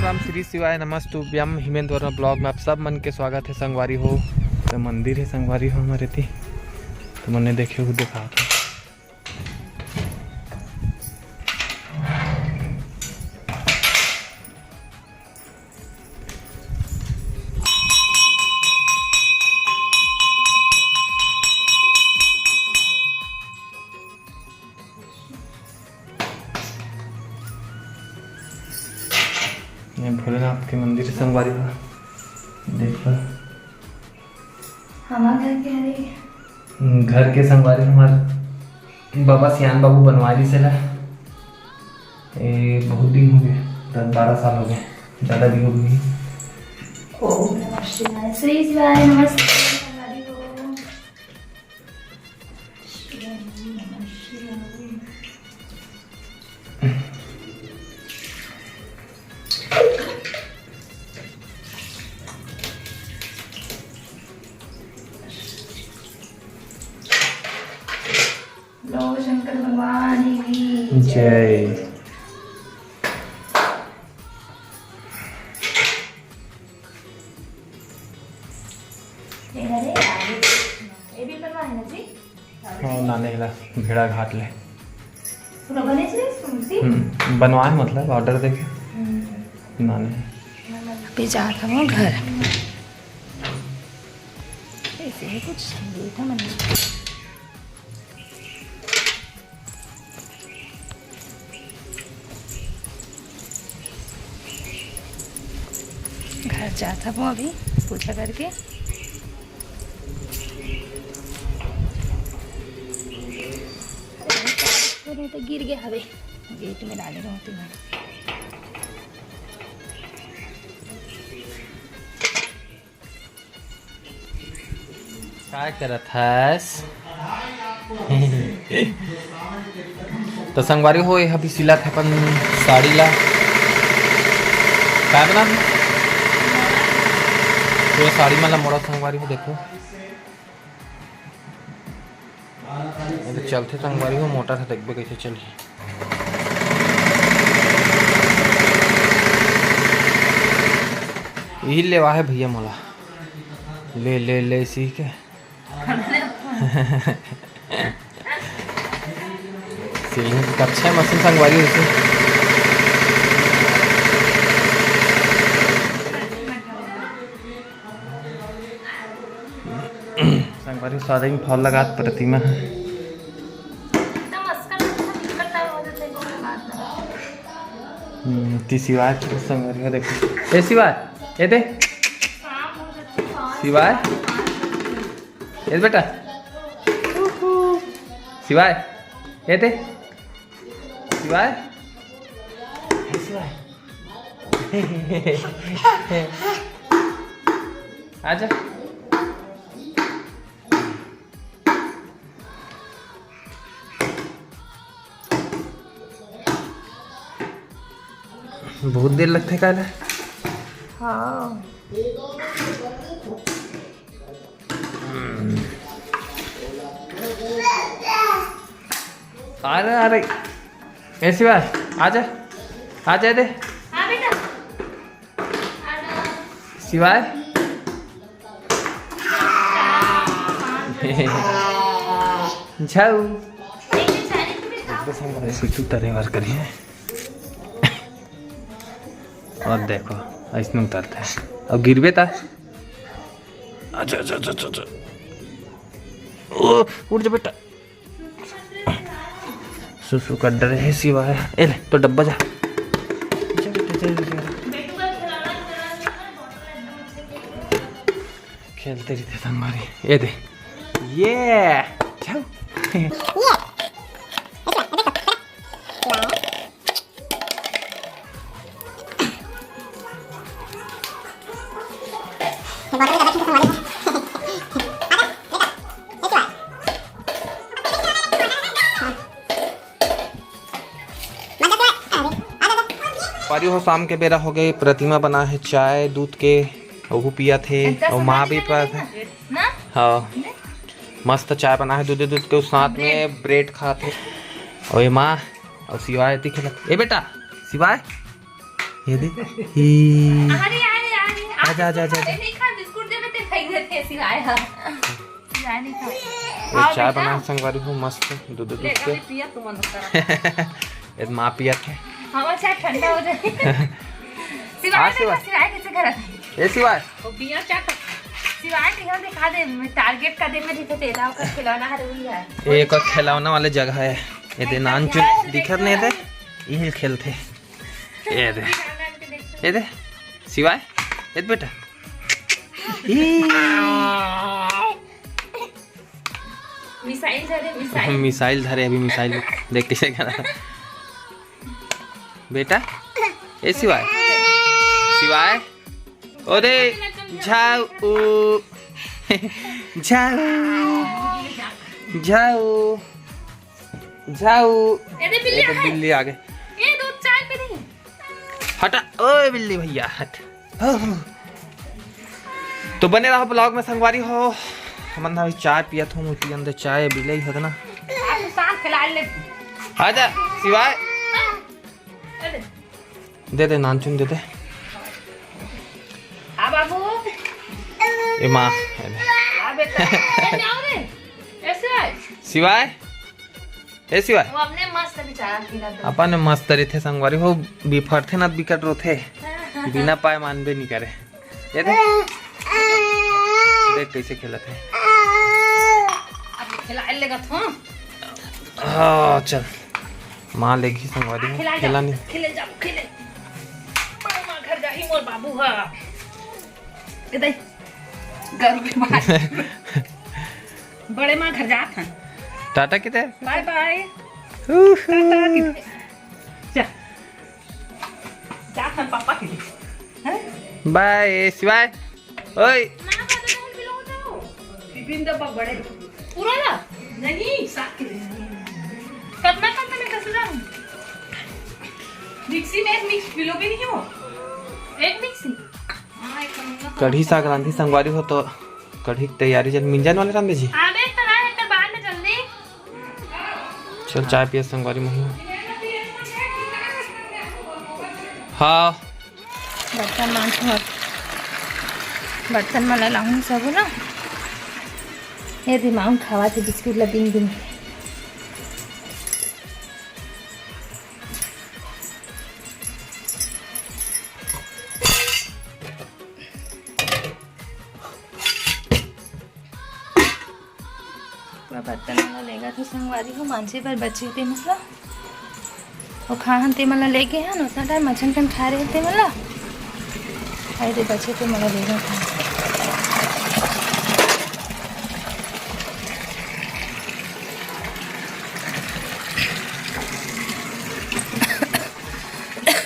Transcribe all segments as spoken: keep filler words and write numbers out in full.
राम श्री शिवाय नमस्तुभ्यम। हिमेंद्र वर्मा ब्लॉग में आप सब मन के स्वागत है संगवारी हो। तो मंदिर है संगवारी हो हमारे ती, तो मन्ने देखे हो दिखा था। ये भोलेनाथ के मंदिर संगवारी हो, देखो। हमार घर के हरे। घर के संगवारी हमार बाबा सियान बाबू बनवारी से ला। ए, बहुत दिन हो गए, दस बारह साल हो गए, ज़्यादा भी हो गई। ओम नमः शिवाय, श्री शिवाय, नमस्ते, संगवारी हो। बोलो शंकर भगवान की जय। ये हरे, आगे। ये भी बनवा है ना जी? हाँ, नाने ला भेड़ाघाट ले। पूरा बने से सुनती? हम्म, बनवाए मतलब ऑर्डर देके। हम्म। नाने। अभी जात हूँ घर। ऐसे ही कुछ देखा मैंने। घर जात हबो अभी पूजा करके। अरे, तो गिर गया हवे, गेट में डाले रहती मैं। काय करत हस? तो संगवारी हो, ये अभी सिलत हे अपन साड़ी ला। काय बना? तो ये साड़ी मन ला मोड़ा संगवारी हो, देखो। अभी चलथे संगवारी हो, मोटर ह देखबे कैसे चलही। यही लेवा है भैया मोला, ले ले ले सीख के। सिलही अच्छा मशीन संगवारी होती। संगवारी सादा ही फॉल लगात प्रतिमा है। एकदम अस्कर दिखत है, दिक्कत ना हो जाते को बात ना। हम्म, ती शिवाय तो संगवारी हो देखो। ए शिवाय, ए दे। काम हो जाते हैं, शिवाय। काम हो जाते हैं। ए बेटा। शिवाय, ए दे। शिवाय। ए शिवाय। आजा। बहुत देर लगथे काला। हाँ। अरे, अरे। ए शिवाय, आजा। आजा दे। हाँ बेटा। शिवाय। झाऊ। सिद्धू तरे बार करिए। और देखो, ऐसने उतरता है। अब गिरबे ता। अच्छा, अच्छा, अच्छा, अच्छा, अच्छा। ओ, उठ जा बेटा। सुसु कर डरे है शिवाय। ए ले, तो डब्बा जा। जा बेटा, जा, जा, जा। खेलते रहते संगवारी। ये दे। ये। जाओ। पारी हो, शाम के बेरा हो गए, प्रतिमा बना है चाय दूध के, ओहू पिया थे, और माँ भी पिया थे। हाँ, मस्त चाय बना है दूध दूध के, साथ में ब्रेड खाते। और ये माँ और शिवाय दिखे लग-, ए बेटा, शिवाय, ये दे। ही। अरे, अरे, अरे, आजा, आजा, आजा, आजा। नहीं खा, बिस्कुट दे, मैं तेरे फेंक देते हैं, सिवाय, हाँ। सिवाय नहीं खा। ये चाय बना संगवारी हो, मस्त दूध, दूध ले, के। अभी पिया तू मन करा। ये माँ पिया थे। हमारा चाय ठंडा हो जाए। सिवाय हाँ, नहीं खा, सिवाय। सिवाय कैसे करा? ये सिवाय। वो पिया चाय तो। सिवाय नहीं, हम दिखा दे, मैं टारगेट का दे, मैं दिखे तेरा का खिलौना है, वही है। ये एक खिलौना वाले जगह है। ये दे नानचुन दिखत नहीं थे, यही खेलते। ये दे, ये दे, सिवाय, ये दे बेटा। ई। मिसाइल धरे, मिसाइल। मिसाइल धरे अभी, मिसाइल। देख कैसे करा। बेटा, ए सिवाय, सिवाय, ओरे, झाऊ, झाऊ, झाऊ। झाऊ। ए दे बिल्ली ये तो आ गई। बिल्ली आ गई। ए दो चाय पी रही। हटा, ओए बिल्ली भैया, हट। हो, हो। तो बने रहो ब्लॉग में संगवारी हो। हमन अभी चाय पियत हूँ, मुझे अंदर चाय बिलई हो ना। आप साथ खिला ले। आजा, सिवाय। ए दे। दे दे, नानचुन दे दे। आ बाबू। ए माँ, ए दे। आ बेटा। ए, जाओ रे। ए सिवाय। सिवाय? ए सिवाय? वो अपने मस्त बेचारा खिला दो। अपन मस्त रहिथे संगवारी हो, बिफरथे ना बिकट रोथे। बिना पाए मानबे नहीं करे। ये दे। देख कैसे खेलत है। अब खिला लेगा तो। हाँ, चल। माँ लेगी संगवारी में। खिला जा, खेला नहीं। खेले जा, खेले। बड़े माँ घर जाही मोर बाबू हा। ए दे। गरू के मार। बड़े माँ घर जात हन। टाटा किते? बाय बाय। उहू। टाटा किते? जा। जा थारे पापा के लिए। हैं? बाय, सिवाय। ओए। ना, ना, ना, ना, ना, ना। टिफिन तो ब-, बड़े। पूरा ना? नहीं, सात के लिए। कतना, कतना में दस हजार? मिक्सी में एक मिक्स पिलो भी नहीं हो? एक मिक्सी? हाँ, एक नंबर। कढ़ी साग रांधी संगवारी हो तो कढ़ी के तैयारी चल, मिंजन वाले रांधे जी। आवे तो ना, एक बार में जल्दी। चल, चाय पिया संगवारी मही। हाँ। बर्तन मांज मत। बर्तन मला लाऊं सब ना। ये दिमाग खावा थे बिस्कुट ला बिन बिन। पूरा बर्तन वाला लेगा तो संगवारी हो मांजे बर बचे ते मतलब। वो खाहन ते मला लेके है ना, उतना टाइम मछन कन खा रहे थे मला। अरे ते बचे ते मला लेगा था।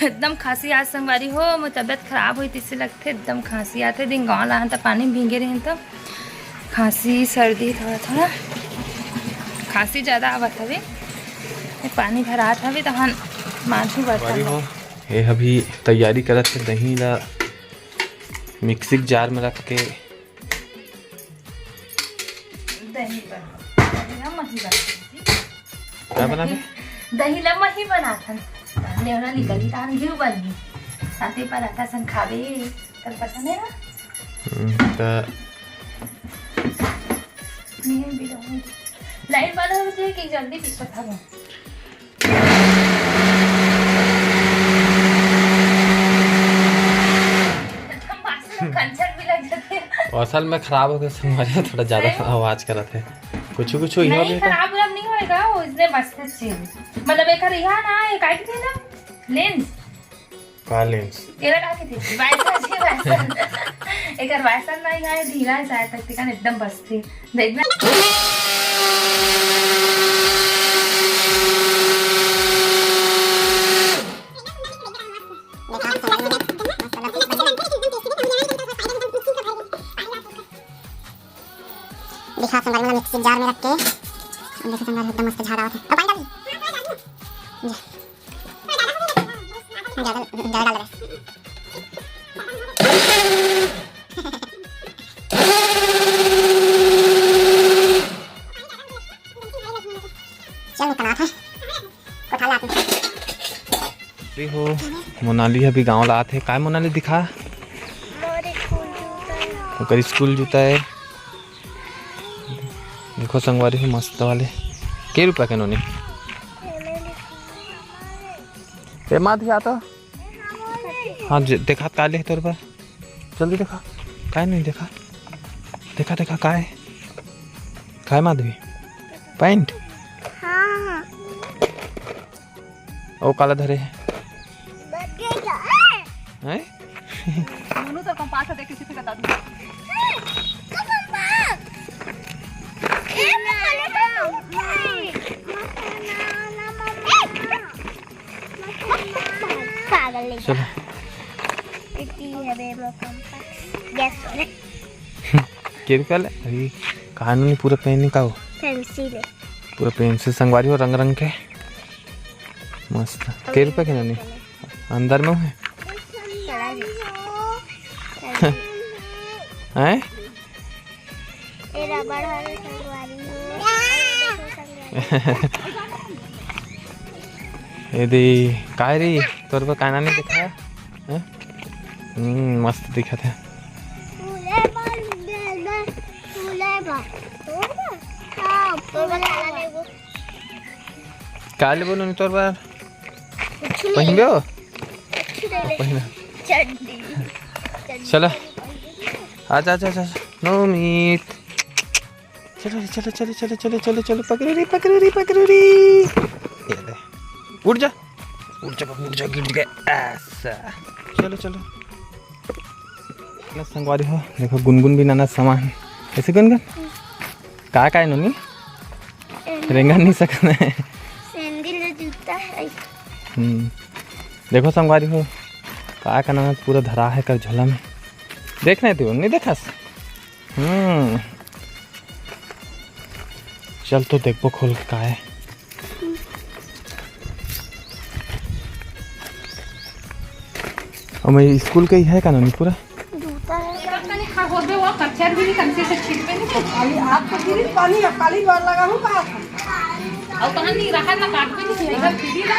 एकदम खांसी आज संगवारी हो, मोर तबियत खराब हुई, तिसे लगथे एकदम खांसी आथे। दिन गाँव ला हन त पानी में भींगे रहिन त खांसी सर्दी थोड़ा थोड़ा, खांसी ज़्यादा आवत हवे, ये पानी भरात हवे तहन माथू बरता भारी हो। ये अभी तैयारी करत हे दही ला मिक्सी के जार में रख के। दही बन, दही ला मही बन। का बनाबे? दही ला मही बनाथन। नेवरा निकली तान घिउ बनही। साथे पराठा संग खाबे। तन पसंद है ना? हम्म, त नहीं भी रहूंगी। लाइन बंद हो जाए कि जल्दी पीछे भागो। कंचन भी लग जाते हैं। असल में खराब हो गया संगवारी, थोड़ा ज्यादा सही? आवाज करत है। कुछ कुछ ही हो नहीं, गया। खराब उराब नहीं होएगा, वो इसने मस्त चीज। मतलब एक रिहा ना, एक आई थी ना, लेंस। का लेंस? एला का कहिथे? वाइपर जी, वाइपर। एकर वाइपर ना यहाँ ढीला है शायद तक, तेकन एकदम बसथे। देखना। देखा संगवारी, मिक्सी जार में रख के, देखो संगवारी, एकदम मस्त झाड़ आवत है। अब पानी डाली। ज्यादा, ज्यादा डाल रहा है। चल, निकल आता है। उठा ला आपने। हो, मोनाली अभी गाँव ला आत हे। काय मोनाली दिखा? मोर स्कूल जूता हे। ओकर स्कूल जूता हे। देखो संगवारी हो, मस्त वाले। के रुपया के नोनी? ए माधवी, आ तो। हाँ, जे-, देखा, का ले तोर बर? जल्दी देखा, काय नहीं देखा? देखा, देखा, काय? काय माधवी? पैंट? हाँ। ओ काला धरे हे। हैं? मनु तो कंपास देख के सीखे बता दूँ। पागल लइका। चलो। इतनी है बे मोर कंपास। Yes, बोले। के रुपया ले? अभी कहानी पूरा पेन का हो? पेंसिल है। पूरा पेंसिल संगवारी हो, रंग रंग के। मस्त। के रुपया के नोनी? अंदर में है? चला जा। हैं? ए रबड़ हवे संगवारी हो। ए दे, काय रे? तोर बर काना नहीं दिखा? हैं? हम्म, मस्त दिखत हे। फूले बर, फूले बर। हाँ, फूले बर। का लेबो नोनी तोर बर? कुछ नहीं। पहिनबे हो? कुछ नहीं ले। पहिना। चड्डी। चड्डी चलो। पहन के। आजा, आजा, आजा, आजा। नवमीत। चलो रे, चलो, चलो, चलो, चलो, चलो, चलो, पकड़ो रे, पकड़ो रे, पकड़ो रे। ये ले। उठ जा। उठ जा बाबू, उठ जा, गिर गए। ऐसा। चलो, चलो। ना संगवारी हो, देखो गुनगुन भी नना सामान। ऐसे गुनगुन? का, का है नोनी? रेंगा नहीं सकता है। सैंडल और जूता है। हम्म। देखो संगवारी हो, का, का नना पूरा धरा है कर झोला में। देख नहीं तू, नहीं देखस? हम्म। चल तो देखबो खोल के का है। अब मैं स्कूल के ही है का नोनी पूरा? जूता है। एकर तनी खा होबे वो कच्चर भी नहीं, कम से से छीट पे नहीं। खाली हाथ तो गिरी पानी, अब काली बार लगा हूँ कहा था। और कहाँ नहीं रहा ना काट पे नहीं, इधर फ्री ला,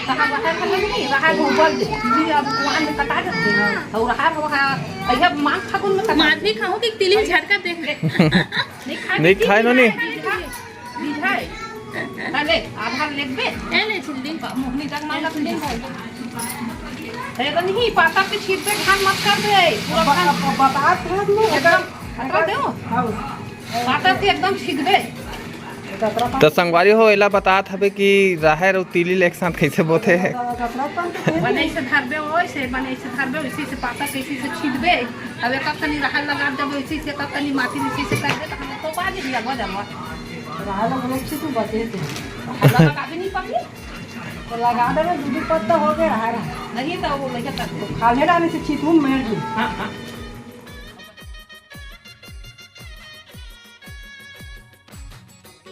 कहाँ बाहर का नहीं, रहा गोबर दे, फ्री अब वहाँ में कटा जाते हैं। और रहा, रहा, भैया माघ फागुन में कटा। माघ भी खाऊँ कि तिली झटका देख। नहीं खाए नहीं खाए नोनी। बीज है। अरे, आधा लेबे। ए, ले छिल दी। मोहनी तक मांगा छिल दी। ए, तो नहीं, पाता पे छीट दे, धान मत कर दे। पूरा धान। अब बता, एकदम हटा दो। हाँ। पाता से एकदम छीट दे। तो संगवारी हो, एला बतात हवे कि राहेर अउ तिली ल एक साथ कइसे बोथे। बने से धरबे, ओइसे बने से धरबे, ओइसे से पाता कइसे से छीटबे। अब एक कनी राहेर लगा देबे, ओइसे से एक कनी माटी ओइसे से कर दे, तो हम तो बाज दिया, बाज हम। राहेर लगा देबे, दू दू पत्ता हो गए राहेर। नहीं तो वो लइका कर दे। खाले रहने से छीटू मेर दू। हाँ, हाँ।